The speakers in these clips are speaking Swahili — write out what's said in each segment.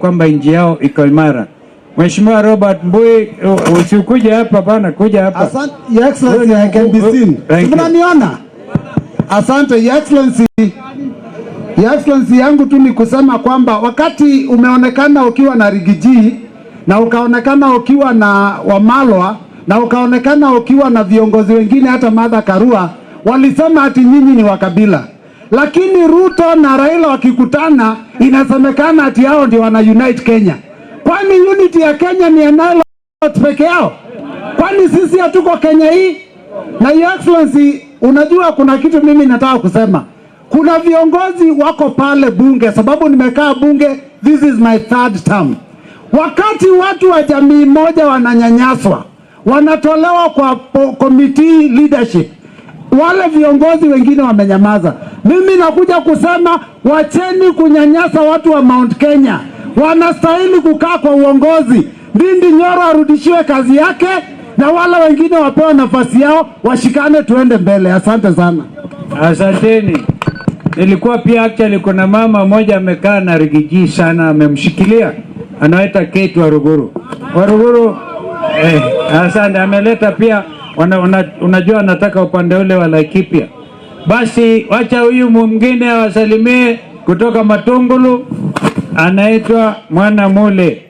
Kwamba nchi yao iko imara. Mheshimiwa Robert Mbui, usikuje hapa bana, kuja hapa. Asante, Your Excellency, I can be seen. Thank you. Mnaniona? Asante, Your Excellency. Your Excellency, yangu tu ni kusema kwamba wakati umeonekana ukiwa na Riggy G na ukaonekana ukiwa na Wamalwa na ukaonekana ukiwa na viongozi wengine, hata Martha Karua, walisema ati nyinyi ni wa kabila, lakini Ruto na Raila wakikutana inasemekana ati hao ndio wana unite Kenya. Kwani unity ya Kenya ni ya Nilotes peke yao? Kwani sisi hatuko Kenya hii? Na Your Excellency, unajua kuna kitu mimi nataka kusema. Kuna viongozi wako pale bunge, sababu nimekaa bunge, this is my third term. Wakati watu wa jamii moja wananyanyaswa, wanatolewa kwa committee leadership, wale viongozi wengine wamenyamaza. Mimi nakuja kusema, wacheni kunyanyasa watu wa Mount Kenya, wanastahili kukaa kwa uongozi. Ndindi Nyoro arudishiwe kazi yake na wale wengine wapewe nafasi yao, washikane, tuende mbele. Asante sana. Asanteni. Nilikuwa pia, actually, kuna mama mmoja amekaa na Riggy G sana, amemshikilia, anaita Kate Waruguru. Waruguru, asante, ameleta pia unajua anataka upande ule wa Laikipia. Basi wacha huyu mwingine awasalimie kutoka Matungulu, anaitwa Mwana Mule.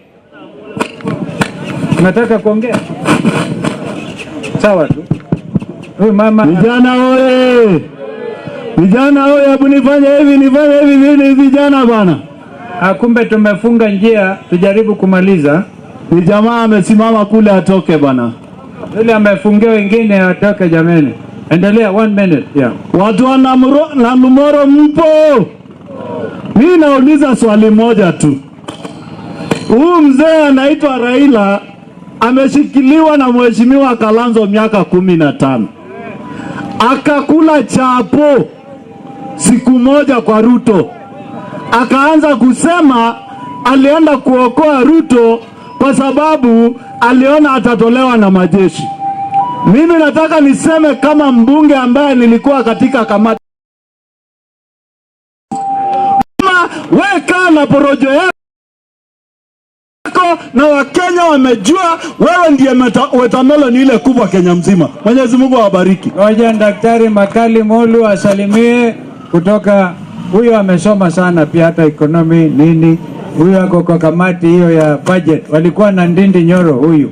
Unataka kuongea? Sawa tu. Huyu mama. Vijana oye! Vijana oye! Hebu nifanye hivi, nifanye hivi hivi, vijana bana. Ah, kumbe tumefunga njia, tujaribu kumaliza. Ni jamaa amesimama kule, atoke bana. Yule amefungia wengine watoke jameni. Endelea, one minute. Yeah. Watu wa Namumoro mpo? Mi nauliza swali moja tu. Huyu mzee anaitwa Raila ameshikiliwa na mheshimiwa Kalonzo miaka 15, akakula chapo siku moja kwa Ruto, akaanza kusema alienda kuokoa Ruto kwa sababu aliona atatolewa na majeshi. Mimi nataka niseme kama mbunge ambaye nilikuwa katika kamati, we kaa na porojo yako na Wakenya wamejua wewe ndiye watermelon ile kubwa Kenya mzima. Mwenyezi Mungu awabariki. Ngoja Daktari Makali Mulu asalimie kutoka, huyo amesoma sana pia hata economy nini, huyu ako kwa kamati hiyo ya budget, walikuwa na Ndindi Nyoro huyu.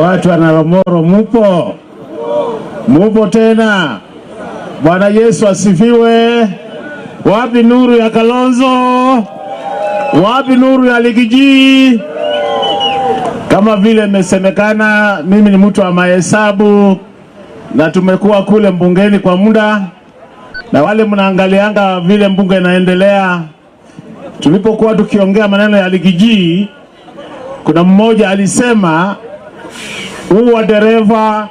Watu wa Naromoru mupo? Mupo tena? Bwana Yesu asifiwe. Wapi nuru ya Kalonzo? Wapi nuru ya Riggy G? Kama vile imesemekana, mimi ni mtu wa mahesabu na tumekuwa kule mbungeni kwa muda, na wale mnaangalianga vile mbunge inaendelea. Tulipokuwa tukiongea maneno ya Riggy G, kuna mmoja alisema uwa dereva,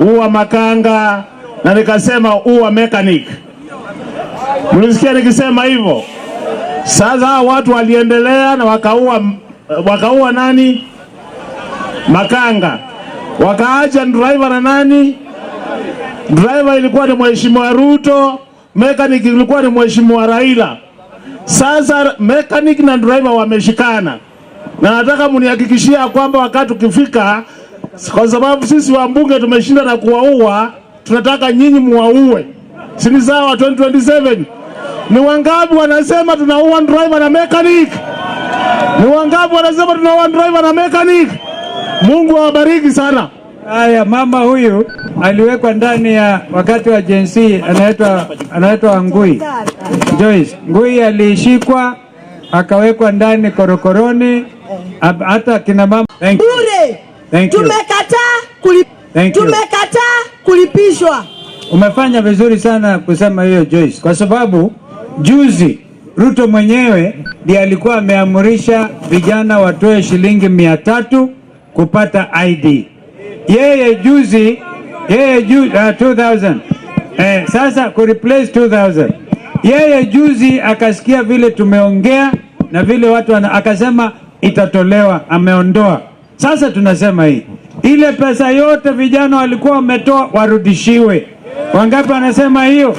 uwa makanga, na nikasema uwa mechanic. Mlisikia nikisema hivyo? Sasa hao watu waliendelea na wakaua, wakaua nani? Makanga, wakaacha driver na nani? Driver ilikuwa ni mheshimiwa Ruto, mechanic ilikuwa ni mheshimiwa Raila. Sasa mechanic na driver wameshikana, na nataka mnihakikishia kwamba wakati ukifika, kwa sababu sisi wabunge tumeshinda na kuwaua, tunataka nyinyi muwaue, si ni sawa? 2027 ni wangapi wanasema tunaua driver na mechanic? Ni wangapi wanasema tunaua driver na mechanic? Mungu awabariki sana. Haya, mama huyu aliwekwa ndani ya wakati wa Gen Z, anaitwa Ngui Joyce. Ngui alishikwa akawekwa ndani korokoroni, hata kina mama. Thank you. Bure. Thank you. Thank you. Tumekataa kulipishwa. Umefanya vizuri sana kusema hiyo, Joyce, kwa sababu juzi Ruto mwenyewe ndiye alikuwa ameamurisha vijana watoe shilingi 300 kupata ID. Yeye juzi, yeye 2000 sasa ku replace 2000. Yeye juzi akasikia vile tumeongea na vile watu akasema itatolewa, ameondoa. Sasa tunasema hii ile pesa yote vijana walikuwa wametoa warudishiwe. Wangapi wanasema hiyo?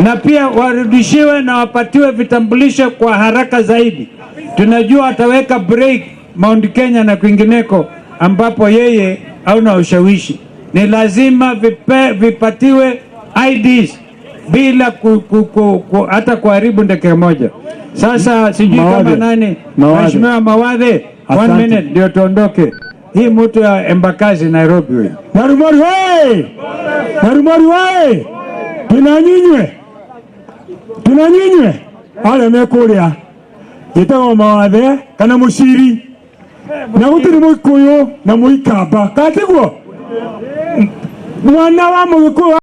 Na pia warudishiwe na wapatiwe vitambulisho kwa haraka zaidi. Tunajua ataweka break Mount Kenya na kwingineko ambapo yeye hauna ushawishi. Ni lazima vipatiwe IDs bila hata kuharibu dakika moja. Sasa sijui kama Mawathe. nani, Mawathe. Mheshimiwa Mawathe, one Asante. minute ndio tuondoke. Hii mtu ya Embakasi Nairobi huyu. Narumoru we! Narumoru we! Tunanyinywe, tunanyinywe aria mekuria njitagwo Mawathe kana Muciri na gutiri Muikuyu na Muikamba katiguo mwana wa Mugikuyu.